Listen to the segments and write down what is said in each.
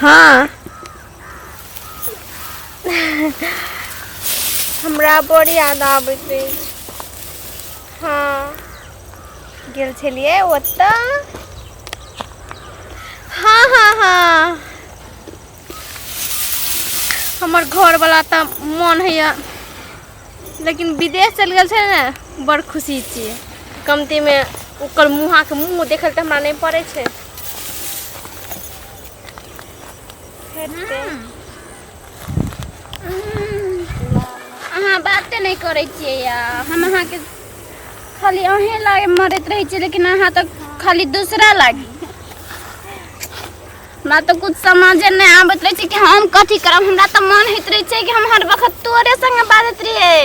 हँ हमरा बड़ याद आबैत अछि हँ गेल छलियै ओतऽ हँ हँ हँ हमर घरवला तऽ मोन होइए लेकिन विदेश चलि गेल छै ने बड़ खुशी छियै कमतीमे ओकर मुँहाके मुँह देखल तऽ हमरा नहि पड़ै छै हेतै अहाँ बाते नहि करै छियै या हम अहाँके खाली अहेँ लागे मरैत रहै छियै लेकिन अहाँ तऽ खाली दूसरा लागी हमरा तऽ कुछ समझे नहि आबैत रहै छै कि हम कथी करब हमरा तऽ मन होइत रहै छै कि हम हर वक्त तोरे संगे बाजैत रहियै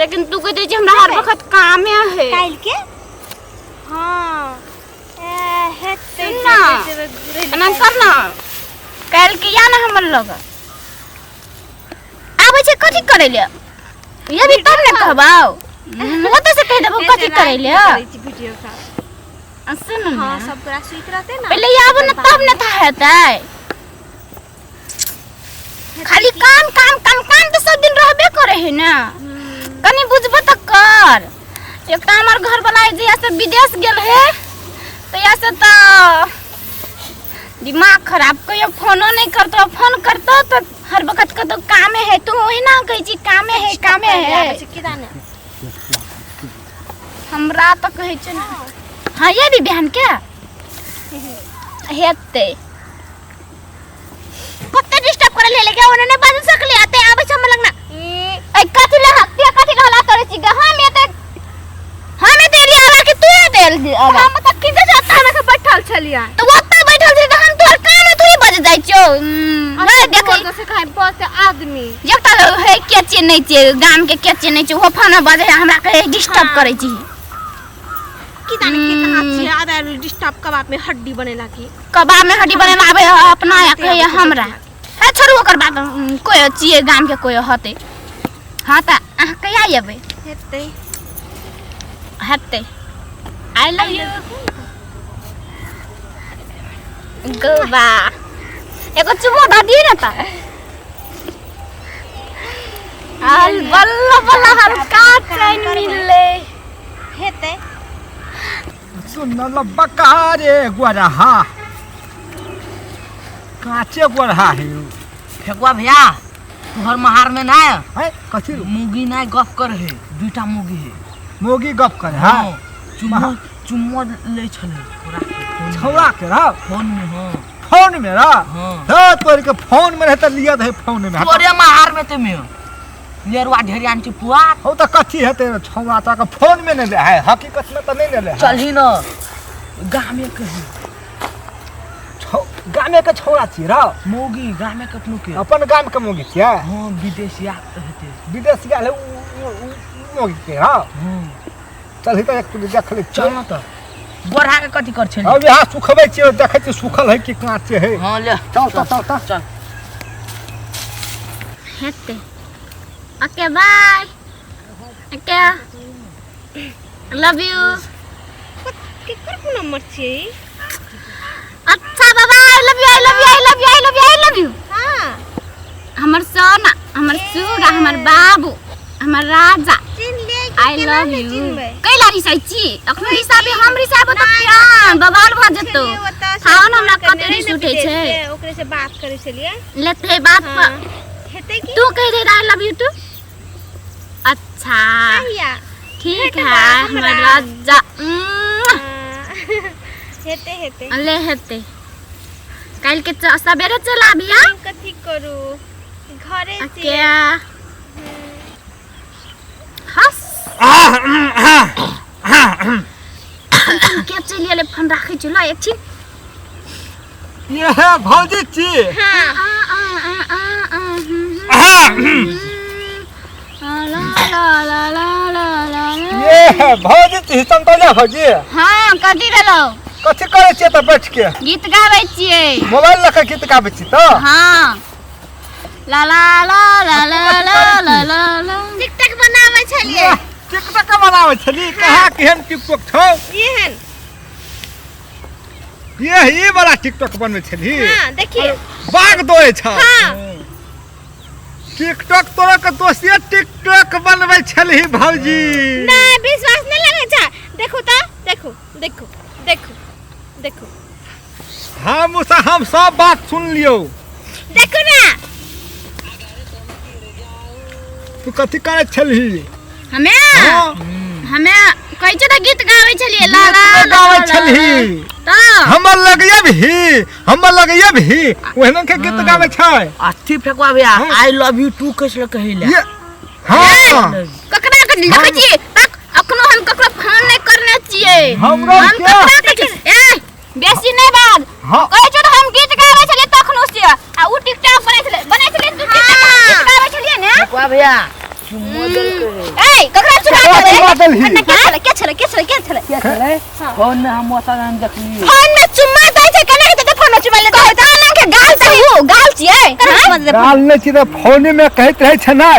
लेकिन तू कहैत रहै छै हमरा हर वक्त कामे है काल्हि के हँ ए, हेतै सुन ना। जेबै जेबै घुरै लए एना कर ना काल्हि के या ना हमर लग आबै छै कथी करै ले ये भी तब ने कहबाउ ओतऽ से कहि देबौ कथी करै ले करै छी वीडियो कॉल आ सुन ने हँ सब गोरा सुति रहतै ने पहिले आबू ने तब ने था हेतै खाली काम काम काम काम तऽ सब दिन रहबे करे है ना कनि बुझबो तऽ कर एक तऽ हमर घर वाला जहिया से विदेश गेल है तहिया से तऽ दिमाग खराब कहियो फोनो नहीं करतो फोन करतो तऽ हर वक्त कतौ कामे है तू ओहिना कहै छी कामे है कामे है की जाने हमरा तऽ कहै छै ने हाँ ये भी बहन के हेतै कते डिस्टर्ब करे ले लेके ओने नहीं बाजि सकले आते आबै छै हमर लगना ए कथि ले हत्या कथि कहला करे छी गे हम एते हम एते एलियै आबा के तू एते एल आबा हम तऽ की जे हमरा के बैठल छलियै तऽ ओतऽ बैठल छी तऽ हम तोहर कान में थोड़ी बज जाइ छियौ नहीं देखै से खाइ बस आदमी एकटा है के चिन्है छियै गाम के के चिन्है छियै ओहो फोन बजै है हमरा कहे डिस्टर्ब करै छी की जाने के कहाँ छियै आधा डिस्टर्ब कबाब में हड्डी बनेला की कबाब में हड्डी बनेला आबै है अपना या कहै हमरा है छोड़ू ओकर बात कोइ छियै गाम के कोइ हतै हाँ तऽ अहाँ कहिया अयबै हेतै हेतै I love you Goa एगो चुमो दऽ दियै ने तऽ आल बल्ला बल्ला हल्का चैन मिललै हेतै सुनल बकारे गोरहा काचे गोरहा है उ। फेकुआ भैया तोहर महार में ना है कथी मुगी ना गप कर है दुईटा मुगी है मोगी गप कर है हाँ, चुम्मो चुम्मो ले छले छोरा के फोन में। छौड़ा के रह फोन में हाँ फोन में रह हाँ हे तोर के फोन में रहे त लिया दे फोन में तोरे महार में ते में नेरुआ ढेरियान छै पुआ हो त कथी हेतै छौड़ा तोरा के फोन में नहीं ले है हकीकत में त नहीं ले है चलही न गामे के है गामे के छौड़ा छियै रह मौगी गामे के अपनो के अपन गाम के मौगी छियै हाँ विदेशिया हेतै विदेश गेल है उ मौगी के रह हाँ चलही त एक देख ले चल न त गोरहा के कथी कर छली अब यहाँ सुखबै छियै देखै छियै सुखल है कि काँचे है हाँ ले चल चल चल चल चल हेतै okay bye okay love you केकर फोन नंबर छियै ई? अच्छा बाबा I love you I love you I love you I love you I love you हाँ हमर सोना हमर सुगा हमर बाबू हमर राजा चिन्ह लिए कि I केना लव नहि यू चिन्हबै कैला रिसाइ छी अखनो रिसाबे हम रिसाबो तऽ प्राण बवाल भऽ जेतौ छलियै ओतऽ से खाओ ने हमरा फोन करने कते रहै रिस ने उठै विदेश छै से, ओकरे से बात करै छलियै लेते बात हाँ पर हेतै की तू कहि दे I love you two अच्छा कहिया ठीक भेटबा है हमर हमरा। राजा हाँ, हेतै हेतै ले हेतै काल्हि के सवेरे चल आबिया हम कथी करू घरे के छियै हस के चलि एलै फोन राखै छी ल एक छिन ये भौजी छी आ आ आ आ आ हम्म, आ, ला ला ला ला ला ला ला। ये भौजी छी संतोला भौजी हाँ कथी भेलौ कथी करै छियै तऽ बैठ के गीत गाबै छियै मोबाइल लऽ कऽ गीत गाबै छी तऽ हाँ ला ला ला ला ला ला ला ला ला टिकटक बनाबै छलियै टिकटॉक बनाबै छली कहाँ केहन टिकटॉक छौ एहन ये ई वाला टिकटॉक बनबै छलही? हाँ देखिए। बाघ दोए छ। हाँ। टिकटॉक तोरा के दोस्तिया टिकटॉक बनबै छलही भौजी। नहीं विश्वास नहीं लगे छा, देखो तो, देखो देखो देखो देखो। हम उसे हम सब बात सुन लियो। देखो ना। तू कथी करै छलही? हमे? हाँ। हमे कहै छै तऽ गीत गाबै छलियै, ला ला गीत ला गाबै ला। छलही। तऽ हमर लगैया भी, हमर लगैया भी ओहने के गीत गाबै छै। अथी फेकवा भैया, हाँ। I love you two कैसे कहिला? ये हाँ। ककरा के देखै छियै? तक अखनो हम ककरो फोन नहि करने छियै। हमरो हम के? ककरा के छी? ए बेसी नहि बाज। हाँ। कहै छौ तऽ हम गीत गाबै छलियै तखनो से, आ उ टिकटॉक बनै छलै, बनै छलै तू टिकटॉक गीत गाबै छलियै ने? फेकवा भैया चुम्मो देलकै। ए ककरा चुमा ककरा देलै? चुमा देलही? के छलै, के छलै, के छलै, के छलै? के छलै? फोन में हम ओतऽ हम देखलियै। फोन में चुम्मा दै छै, केना के देतै फोन में चुम्मा ले? कहै तऽ अना के गाल छै, उ गाल छियै। हाँ? गाल नहि छी तऽ फोने में कहैत रहै छै ने,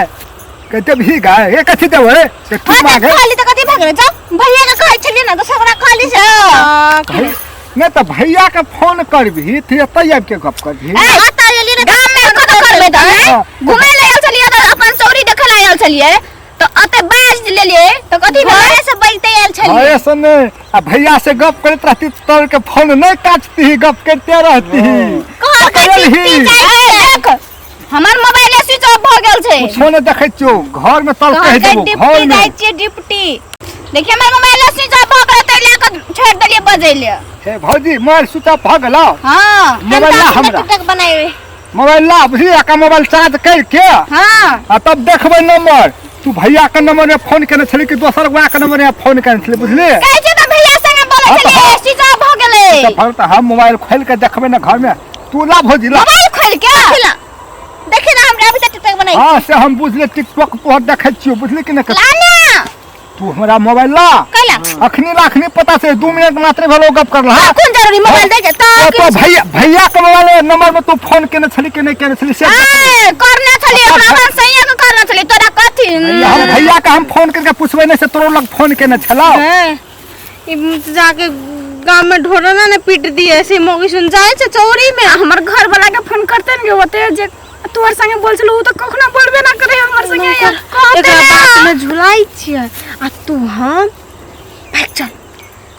कहते भी गाय ए कथी देबै से तू हाँ, तऽ मांगे। कहली तऽ कथी भऽ गेलै? जाउ भैया के कहै छलियै ने, दोसर गोरा कहली से। नहि तऽ भैया के फोन करबही तऽ एतऽ आबि के गप करबही। ए, ओतऽ एलियै ने गाम में कतऽ करबै तऽ, हैं? हाँ। घुमै लए आयल छलियै तऽ अपन चौरी देखै लए आयल छलियै तऽ ओतऽ बाजि लेलियै तऽ कथी भेलै? घरे से बजिते आयल छलियै। घरे से नहि, आ भैया से गप करैत रहती तऽ तोर के फोन नहि काटती, गप करिते रहती। कहलकै पकड़लही। डिप्टी जाइ छियै। देख, हमर मोबाइल स्विच ऑफ भऽ गेल छै। कुछो नहि देखै छियौ, घर में तल कहि कहलकै देबौ, डिप्टी घर में। जाइ छियै डिप्टी। देखिए हमर मोबाइल स्विच ऑफ भऽ गेल तै लए कऽ छोड़ि देलियै बजै लए। हे भौजी, मोबाइल स्विच ऑफ भऽ गेलौ? हाँ। मोबाइल ला हमरा। टिकटॉक बनाएबै। मोबाइल ला, बुझली? एका मोबाइल चार्ज कर के। हाँ। आ तब देखबै नंबर। तू भैया के नंबर में फोन केने छली कि दोसर गोरा के नंबर में फोन केने छली, बुझली? कहै छै तऽ भैया संगे बोलै हाँ, तऽ छलियै, हाँ। स्विच ऑफ भऽ गेलै। तऽ फल तऽ हम मोबाइल खोलि के देखबै ने घर में। तू ला भौजी ला। मोबाइल खोलि के? देखी ना, देखी ना, हमरा अभी तक टिकटॉक बनाई। हाँ से हम बुझले, टिकटॉक तोहर देखै छियौ, बुझली कि नहि? ला ना। तू हमरा मोबाइल ला। कैला? अखनी ला, अखनी पता से 2 मिनट मात्र भेलो गप करला। हाँ, कोन जरूरी मोबाइल दे जा तो? तो भैया, भैया के मोबाइल नंबर में तू फोन केने छली कि नहि केने छली से? ए करने छली, हमरा अपन सैया के करने छली, तोरा कथी? हम भैया के हम फोन करके पूछबै नहि से तोरो लग फोन केने छलौ। हैं, ई जाके गांव में ढोरना ने पीट दिए, ऐसे मौगी सुन जाए छै चौरी में। हमर घर वाला के फोन करते ने ओते जे तोहर संगे बोल छलौ, उ तऽ कखनो बोलबे ना करे हमर संगे यार। कहते एकरा ना। बात में झुलाई छियै आ तू हम भाग चल,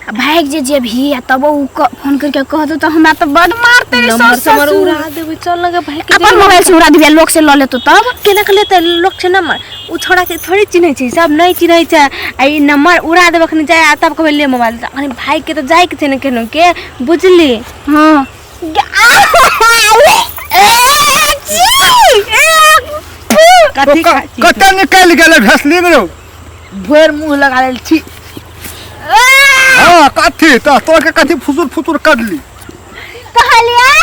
आ भाग जे जेबही आ तब उ फोन करके कहतो तऽ हमरा तऽ बड मारते रे नंबर सास समर ससुर। उड़ा देबै, चल लगे भाग के अपन जेबै। मोबाइल से उड़ा दिबे, लोक से लऽ लेतो तब। केना के लेतै लोक से नंबर? उ छोड़ा के थोड़े चिन्है छै, सब नहि चिन्है छै। आ ई नंबर उड़ा देबै अखनी जाय आ तब कहबै ले मोबाइल। तऽ अखनी भाग के तऽ जाय के छै ने केनो के, बुझली? हाँ। कथी खाइ छी? कतऽ निकलि गेलै भैसलिन रौ? भरि मुँह लगा लेल छी। हाँ कथी तऽ तोर के कथी फुसुर फुसुर करली? कहलियै